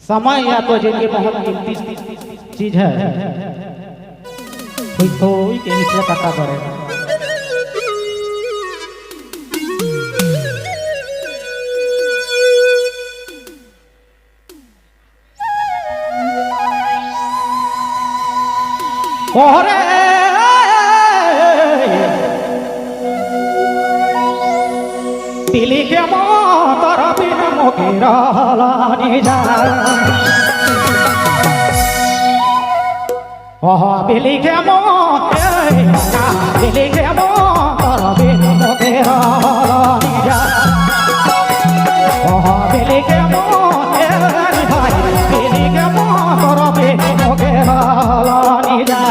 समय या तो जिंदगी बहुत कीमती चीज है। कोई कोई के हिस्से कटा करे। ओरे तिली के मोतर बिन मोके रहलानी जा। ओह बिली के मोते बिली के मोतर बिन मोके रहलानी जा। ओह बिली के मोते भाई बिली के मोतर बिन मोके रहलानी जा।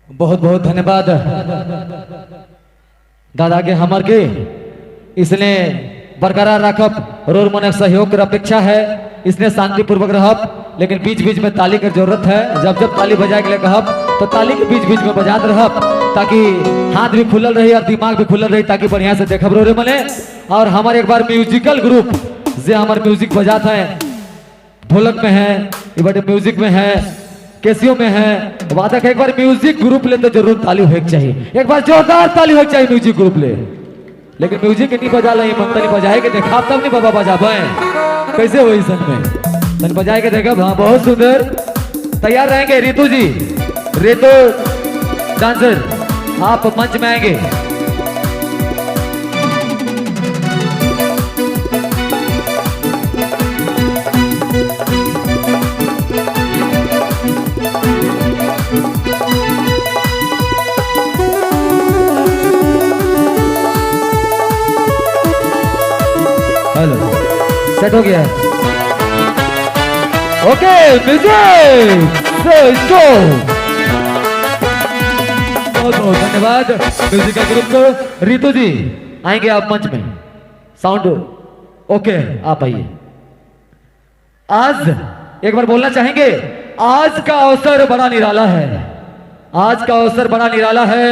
बहुत बहुत धन्यवाद दादा के हमर के इसने बरकरार रखब रोर मन सहयोग के अपेक्षा है। इसने शांतिपूर्वक रहब, लेकिन बीच बीच में ताली की जरूरत है। जब जब ताली बजाए के लिए कहब तो ताली के बीच बीच में बजात रहब ताकि हाथ भी खुलल रही और दिमाग भी खुलल रही, ताकि बढ़िया से देखब रो रे मने। और हमारे एक बार म्यूजिकल ग्रुप जे हमारे म्यूजिक बजात है, ढोलक में है, ये बड़े म्यूजिक में है, कैसियो में है, वादक है, एक बार म्यूजिक ग्रुप ले तो जरूर ताली होके चाहिए, एक बार जोरदार ताली होके चाहिए म्यूजिक ग्रुप ले। लेकिन म्यूजिक नहीं बजा ला, मन तनी बजाए के देखा तब नहीं बाबा बजाबे कैसे होई सन में, तन बजाए के देखा। हाँ बहुत सुंदर, तैयार रहेंगे रितु जी, रितु डांसर आप मंच में आएंगे। हेलो सेट हो गया है, ओके म्यूजिक गो। बहुत बहुत धन्यवाद म्यूजिकल ग्रुप को। रितु जी आएंगे आप मंच में, साउंड ओके आप आइए। आज एक बार बोलना चाहेंगे, आज का अवसर बड़ा निराला है, आज का अवसर बड़ा निराला है।